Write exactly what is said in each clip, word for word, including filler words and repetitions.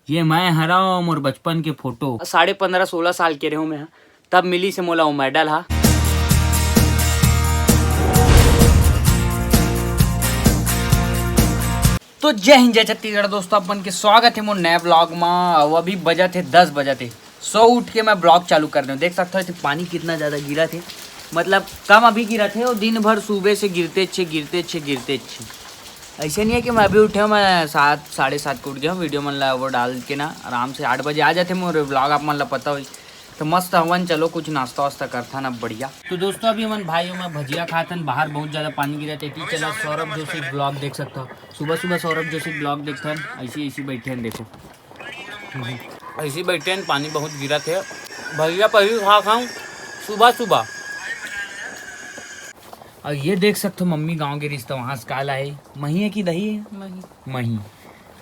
ये मैं हरव मोर बचपन के फोटो, साढ़े पन्द्रह सोलह साल के रहूं मैं, तब मिलिस हे मोला वो मेडल हा। तो जय हिंद, जय छत्तीसगढ़ दोस्तों, अपन के स्वागत हे मोर नया ब्लॉग मा। अउ अभी बजत हे दस बजत हे, सो उठ के मैं ब्लॉग चालू कर देव। देख सकत हो एती पानी कितना ज्यादा गिरत हे, मतलब कम अभी गिरत हे, वो दिन भर सुबह से गिरते छे, गिरते छे, गिरते छे। ऐसे नहीं है कि मैं अभी उठे हूँ, मैं सात, साढ़े सात को उठ गया हूँ, वीडियो मन ला वो डाल के ना आराम से आठ बजे आ जाते मोर ब्लॉग, आप मन ला पता होई। तो मस्त हवन, चलो कुछ नाश्ता वास्ता करथन अब बढ़िया। तो दोस्तों, अभी हमन भाई मैं भजिया खाथन, बाहर बहुत ज्यादा पानी गिरत हे। चला सौरभ जोशी ब्लॉग देख सकत हो, सुबह सुबह सौरभ जोशी ब्लॉग देखथन। ऐसी ऐसी बैठे हैं, देखो, ऐसी बैठे हैं, पानी बहुत गिरत हे। भजिया पहली खा खाऊं सुबह सुबह। और ये देख सकत हो मम्मी गाँव गे रिहिस त वहाँ से का लाए, मही है कि दही है? मही। मही।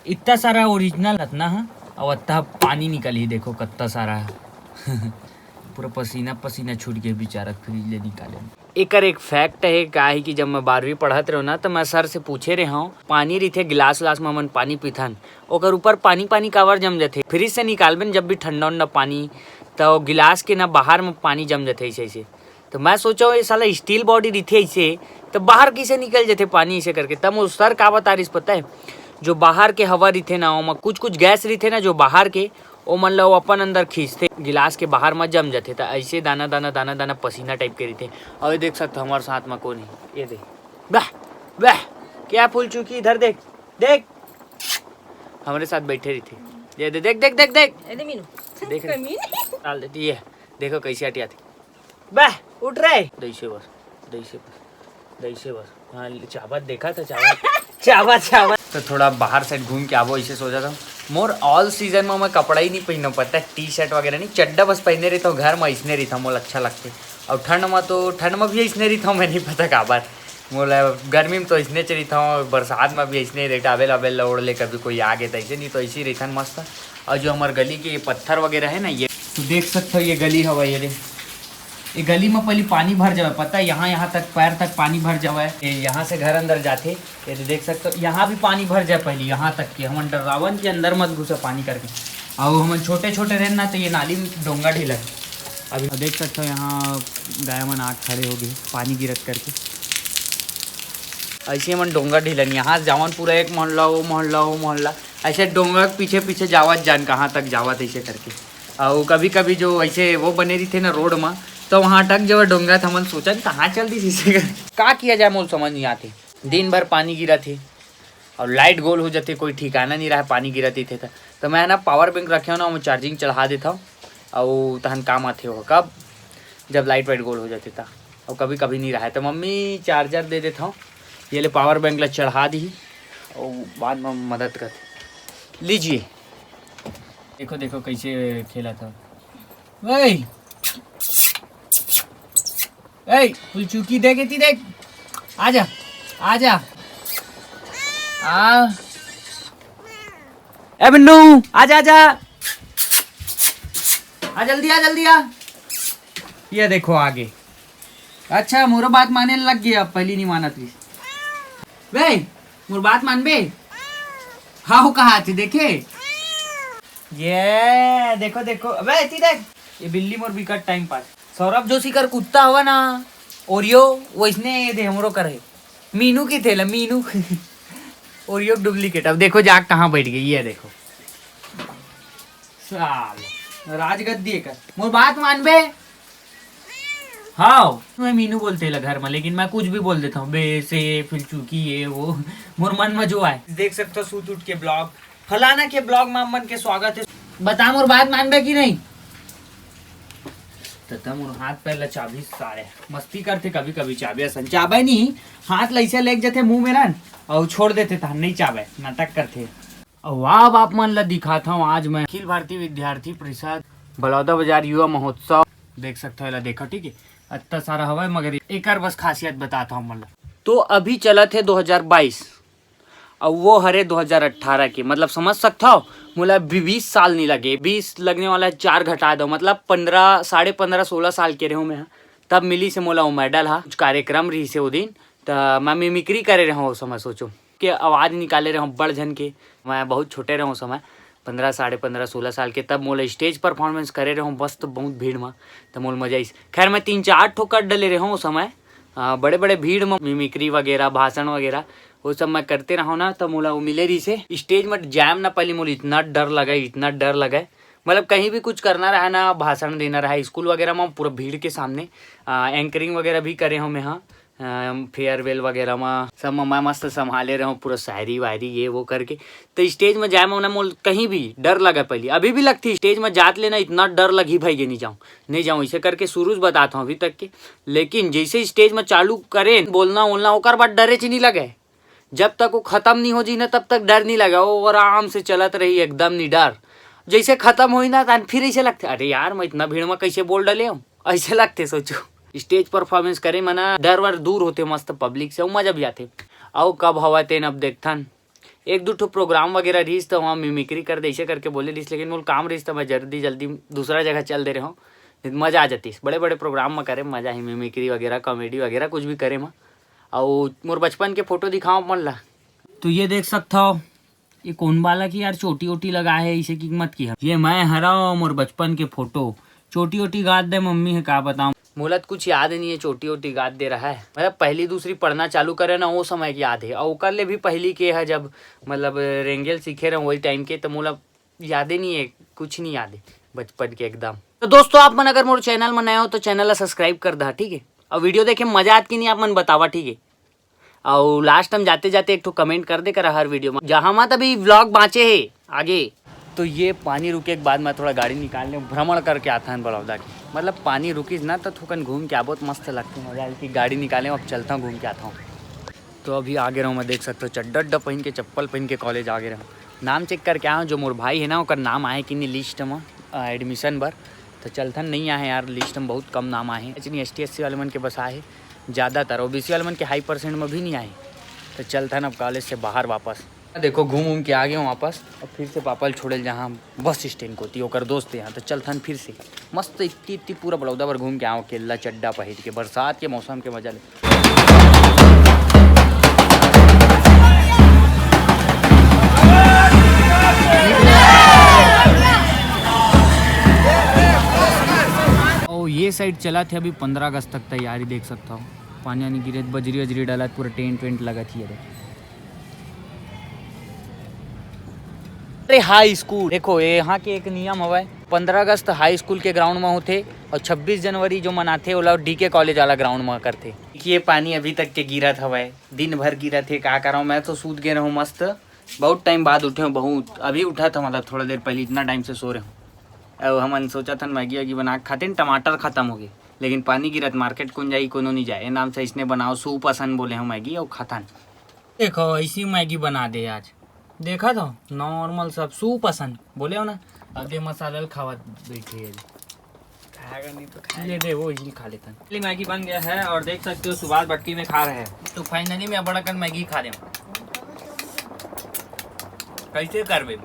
इतना सारा ओरिजिनल रत्ना है, और अत्ता पानी निकली, देखो कत्ता सारा है। पूरा पसीना पसीना छूट गया बेचारा फ्रिज ले निकाले। एकर एक फैक्ट है, का है कि जब मैं बारहवीं पढ़त रहूँ ना, तो मैं सर से पूछे रहे हूँ, पानी रहिथे गिलास उलास में हमन पानी पीथन, ओकर ऊपर पानी पानी काबर जम जाथे? फ्रिज से निकालबे न जब भी ठंडा उंडा पानी, तो गिलास के ना बाहर में पानी जम जाथे ऐसे ऐसे। तो मैं सोचा ये साला स्टील बॉडी रहिथे ऐसे, तो बाहर कैसे निकल जाथे पानी ऐसे करके। तब वो सर का बता रहिस पता है, जो बाहर के हवा रहिथे ना, ओमा कुछ कुछ गैस रहिथे ना जो बाहर के, ओमन ला वो अपन अंदर खींचथे, गिलास के बाहर म जम जाथे, त ऐसे दाना दाना दाना दाना पसीना टाइप के रहिथे। और ये देख सकते हो हमारे साथ में कौन है, ये देख, वाह वाह, क्या फूल चुकी, इधर देख, देख, हमारे साथ बैठे रहिथे। ये दे, देख देख देख देख, ए दे मीनू। देख रहे? कमीन। डाल देती है, देखो कैसे हटियाथे। बह, उठ रहे। दैसे बस, दैसे बस, दैसे बस। हाँ, चाबत देखा था, चाबत, चाबत, चाबत। तो थोड़ा बाहर साइड घूम के आबो, ऐसे सोचा था। मोर ऑल सीजन में मैं कपड़ा ही नहीं पहनूं, पता है, टी शर्ट वगैरह नहीं, चड्डा बस पहने रहता हूँ घर में, इसने रहता मोला अच्छा लगते। और ठंड में तो, ठंड में भी इसने रहता हूँ, मैं नहीं पता काबर। मोला गर्मी में तो इसने च रहता हूँ, बरसात में भी इसने रहता, अबेल अबेल ओढ़ ले, कभी कोई आ गए तो ऐसे, नहीं तो ऐसे ही रहता मस्त। और जो हमारे गली के ये पत्थर वगैरह है ना, ये तो देख सकते हो, ये गली हवा, ये दे, ये गली में पहले पानी भर जावे, पता है, यहाँ, यहाँ तक, पैर तक पानी भर जावे। ये यहाँ से घर अंदर जाथे, ये तो देख सकते हो, यहाँ भी पानी भर जाए पहले, यहाँ तक के। हम डरावन के अंदर मत घुसे पानी करके। और हम छोटे छोटे रहन ना, तो ये नाली में डोंगा ढिलन। अभी देख सकते हो, यहाँ गाय मन आग खड़े हो गए पानी गिरत करके। ऐसे हमन डोंगा ढिलन, यहाँ से जावन पूरा एक मोहल्ला, वो मोहल्ला, वो मोहल्ला, ऐसे डोंगा के पीछे पीछे जावत जान, कहाँ तक जावत ऐसे करके। और कभी कभी जो ऐसे वो बने रहिथे ना रोड में, तो वहाँ अटक जावे डोंगा, तो हमन सोचन कहाँ चल दिस इसे कर। का किया जाए, मोला समझ नहीं आते। दिन भर पानी गिरत हे और लाइट गोल हो जाथे, कोई ठिकाना नहीं रहा, पानी गिरत ही थे तो। तो मैं ना पावर बैंक रखे हो ना, वो चार्जिंग चढ़ा देता हूँ, और तहन काम आथे हो कब, जब लाइट वाइट गोल हो जाथे ता। और कभी कभी नहीं रहा है तो मम्मी चार्जर दे देता हूँ, ये ले पावर बैंक ला चढ़ा दी, और बाद में मदद कर लीजिए। देखो देखो कैसे खेला था भाई। ए, फुलचुकी देख, इतनी देख। आजा, आजा। आ। ए बिन्नू, आजा, आजा। आ जल्दी, आ जल्दी, आ। ये देखो आगे। अच्छा, मोरो बात माने लग गया, अब पहली नहीं मानत रही। बे, मोर बात मानबे? हाँ, हो कहा थे, देखे? ये देखो, देखो, अबे इतनी देख, ये बिल्ली मोर बिकट टाइम पास। सौरभ जोशी कर कुत्ता हवा ना, ओरियो, वैसने ये दे हमरो कर है। मीनू की थेला, मीनू। Oreo duplicate. अब देखो जाग कहाँ बैठ गई, ये देखो। साल, राजगद्दी है कर। मोर बात मानबे? हाँ, मैं मीनू बोलते ला घर में, लेकिन मैं कुछ भी बोल देता हूँ, बे, से, फुलचुकी, ये, वो, मोर मन में जो आए। देख सकते हो, सूत उठ के ब्लॉग, फलाना के ब्लॉग में मन के स्वागत है। बता, मोर बात मानबे कि नहीं? तता मोर हाथ पैर ला चाबी सारे। मस्ती करते कभी कभी, चाबी असन चाबे नहीं, हाथ ला ऐसे लेके जाते मुंह में रन और छोड़ देते, तहन नहीं चाबे, नाटक करते। अब आप मन ला दिखाता हूँ आज मैं अखिल भारतीय विद्यार्थी परिषद बलौदा बाजार युवा महोत्सव। देख सकता हो, एला देखा, ठीक है, अत्ता सारा हवा है, मगर एकर बस खासियत बताता हूँ मन ला। तो अभी चलत है दो हज़ार बाईस, और वो हरे दो हज़ार अठारह के, मतलब समझ सकता हो, मोला अभी बीस साल नहीं लगे, बीस लगने वाला है, चार घटा दो, मतलब पन्द्रह, साढ़े पन्द्रह, सोलह साल के रहूँ मैं, तब मिली से मोला वो मेडल हा। कुछ कार्यक्रम रही से वो दिन, त मैं मिमिक्री करे रहूँ उस समय, सोचो के आवाज निकाले रहूँ बड़ झन के। मैं बहुत छोटे रहूँ उस समय, पन्द्रह, साढ़े पन्द्रह, सोलह साल के, तब मोला स्टेज परफॉर्मेंस करे रहूँ मस्त बहुत भीड़ में, तो मोला मजा आइस। खैर, मैं तीन चार ठो कर डले रहूँ उस समय, आ, बड़े बड़े भीड़ में मिमिक्री वगैरह, भाषण वगैरह, वो सब मैं करते रहूँ ना, तो मोला वो मिले रही से स्टेज में जाम ना, पहले मोला इतना डर लगा, इतना डर लगा। मतलब कहीं भी कुछ करना रहा ना, भाषण देना रहा स्कूल वगैरह में, पूरा भीड़ के सामने एंकरिंग वगैरह भी करे हूँ मैं। हाँ, फेयरवेल वगैरह में सब में मैं मस्त संभाले रहूँ, पूरा शायरी वायरी ये वो करके। तो स्टेज में जाए में ना मोल कहीं भी डर लगा पहले, अभी भी लगती। स्टेज में जात लेना इतना डर लगी भाई, ये नहीं जाऊँ, नहीं जाऊँ, इसे करके शुरू से बताता हूँ अभी तक के। लेकिन जैसे स्टेज में चालू करे बोलना वोलना, ओकर बाद डरे च नहीं लगे। जब तक वो खत्म नहीं हो जी ना, तब तक डर नहीं लगा, वो आराम से चलत रही एकदम निडर। जैसे खत्म होई ना, तहन फिर ऐसे लगते, अरे यार, मैं इतना भीड़ में कैसे बोल डले हूँ, ऐसे लगते। सोचो, स्टेज परफॉर्मेंस करे में ना डर वर दूर होते, मस्त पब्लिक से, वो मजा भी आते। अउ कब हवा तेन अब देखथन, एक दो ठो प्रोग्राम वगैरह रहीस, तो वहाँ मिमिक्री कर दे, ऐसे करके बोले रहीस, लेकिन मोर काम रहीस, तो मैं जल्दी जल्दी दूसरा जगह चल दे रहे हूँ। नहीं तो मजा आ जातीस, बड़े बड़े प्रोग्राम में करे मजा ही, मिमिक्री वगैरह, कॉमेडी वगैरह कुछ भी करे में। अउ मोर बचपन के फोटो दिखाओ मन ला। तो ये देख सकता हो, ये कौन बालक यार चोटी ओटी लगा है, इसे की मत की। ये मैं हरा मोर बचपन के फोटो, चोटी ओटी गाद दे मम्मी है, का बताऊं। मोला तो कुछ याद नहीं है, चोटी ओटी गाद दे रहा है। मतलब पहली दूसरी पढ़ना चालू करे ना, वो समय की याद है। और ओकर ले भी पहली के है, जब मतलब रेंगेल सीखे रहे वही टाइम के, तो मोला याद ही नहीं है, कुछ नहीं याद है बचपन के एकदम। तो दोस्तों, आप मन अगर मोर चैनल में नए हो तो चैनल ला सब्सक्राइब कर दा, ठीक है। और वीडियो देखे मजा आत की नहीं, आप मन बतावा, ठीक है। और लास्ट टाइम जाते जाते एक ठो कमेंट कर दे करा हर वीडियो में, जहाँ मत अभी व्लॉग बाँचे है आगे। तो ये पानी रुके के बाद मैं थोड़ा गाड़ी निकाल ले, भ्रमण करके आता है बलौदा के। मतलब पानी रुकिस ना तो थोकन घूम के आबो तो मस्त लगते, मजा आए कि गाड़ी निकाले, अब चलता हूँ घूम के आता हूँ। तो अभी आगे रहूँ मैं, देख सकते हो चड्डा अड्डा पहन के, चप्पल पहन के कॉलेज आगे रहूँ। नाम चेक करके आया हूँ, जो मोर भाई है ना, ओकर नाम आए कि नहीं लिस्ट में एडमिशन बर। तो चलथन नहीं आए यार, लिस्ट में बहुत कम नाम आए हैं। Actually S T S C वाले मन के बस आए हैं ज़्यादातर, ओ बी सी वाले मन के हाई परसेंट में भी नहीं आए। तो चलथन अब कॉलेज से बाहर वापस। देखो घूम घूम के आ गए हूँ वापस। अब फिर से पापा ल छोड़े ल जहाँ बस स्टैंड कोती, ओकर दोस्त यहाँ। तो चलथन फिर से मस्त इतनी इतनी पूरा बलौदा बर घूम के आओ, केला चड्डा पहिर के, बरसात के मौसम के मजा ले। ओ, ये साइड चला थे अभी पंद्रह अगस्त तक तैयारी, देख सकता हो। पानी वानी गिरे, बजरी वजरी डाला, पूरा टेंट वेंट लगा थी। अरे, अरे हाई स्कूल देखो, ये यहाँ के एक नियम हवय, पंद्रह अगस्त हाई स्कूल के ग्राउंड में होथे और छब्बीस जनवरी जो मनाथे, ओला डी के कॉलेज वाला ग्राउंड में करथे। ये पानी अभी तक के गिरत हवय, दिन भर गिरत हे, का करव, मैं तो सूत गे रहूँ मस्त। बहुत टाइम बाद उठे हूँ, बहुत, अभी उठा था, मतलब थोड़ा देर पहले, इतना टाइम से सो रहे हूँ। अब हमन सोचा था मैगी वैगी बना के खाते, टमाटर खत्म हो गए, लेकिन पानी गिरत मार्केट कौन जाई, कोनो नहीं जाए। ए नाम से इसने बनाओ, सूप असन बोले हूँ मैगी और खाथन। देखो ऐसी मैगी बना दे आज, देखा तो नॉर्मल सब सूप असन बोले हो ना, आधे मसाला ल खावत बैठे है। खाएगा नहीं तो खाएगा। ये दे, वो इसी खा लेता। फाइनली मैगी बन गया है और देख सकते हो सुभाष बटकी में खा रहे हैं। तो फाइनली मैं बड़ा कन मैगी खा रहे हूँ। कैसे करबे,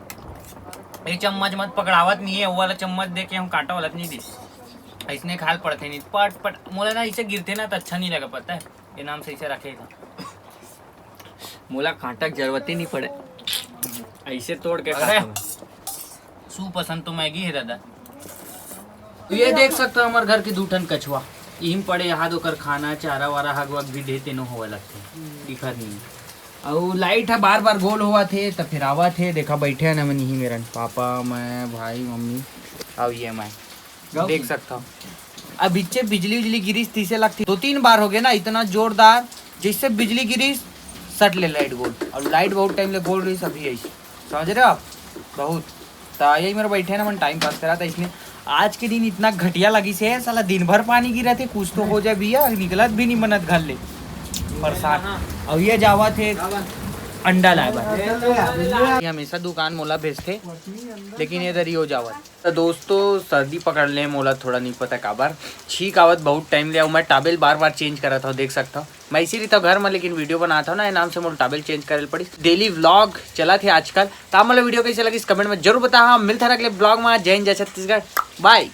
ये चम्मच मत पकड़ावत नहीं है, वो वाला चम्मच दे के हम कांटा वाला नहीं दी, इसने खाल पड़ते नहीं पट पट। मोला ना इसे गिरते ना तो अच्छा नहीं लगा, पता है, ये नाम से इसे रखे था। मोला कांटा के जरूरत ही नहीं पड़े, ऐसे तोड़ के अरे। खाता हूँ। सूप असन तो मैगी है दादा। तो ये देख सकते हो हमारे घर के दू ठन कछुआ, इही में पड़े हाथ ओकर खाना चारा वारा हग वग भी दे तेनो होवे लगथे, दिखत नहीं। अउ लाइट ह बार बार गोल होवत हे, त फिर आवत हे। देखा बैठे हे ना मन इही मेरन, पापा, मैं, भाई, मम्मी, अउ ये मैं। देख सकता हूँ। अब इच्चे बिजली उजली गिरिस तइसे लगथे। दो तीन बार हो गए ना, इतना जोरदार, जैसे बिजली गिरिस, सट ले लाइट गोल। और लाइट बहुत टाइम ले गोल रही, अभी ऐसे, समझ रहे हो आप? बहुत। तो यही मेरे बैठे ना, मन टाइम पास करा था इसने। आज के दिन इतना घटिया लगिस हे, साला दिन भर पानी गिरत हे, कुछ तो हो जाए भैया, निकलत भी नहीं बनत घर ले, परेशान। अब ये जावत हे अंडा लाए बर। ये हमेशा दुकान मोला भेजथे, लेकिन ये दरी हो जावत। तो दोस्तों, सर्दी पकड़ ले मोला, थोड़ा नहीं पता काबर, छींक आवत बहुत टाइम ले। अउ मैं टॉवेल बार बार चेंज करत हूँ, देख सकता हूँ। मैं इसी रीता घर में लेकिन वीडियो बनाता हूँ ना, ये नाम से मोला टॉवेल चेंज करे पड़ी। डेली व्लॉग चला थे आजकल। तो आप मतलब वीडियो कैसे लगी इस कमेंट में जरूर बताहा। मिलता है अगले व्लॉग में। जय हिंद, जय छत्तीसगढ़, बाय।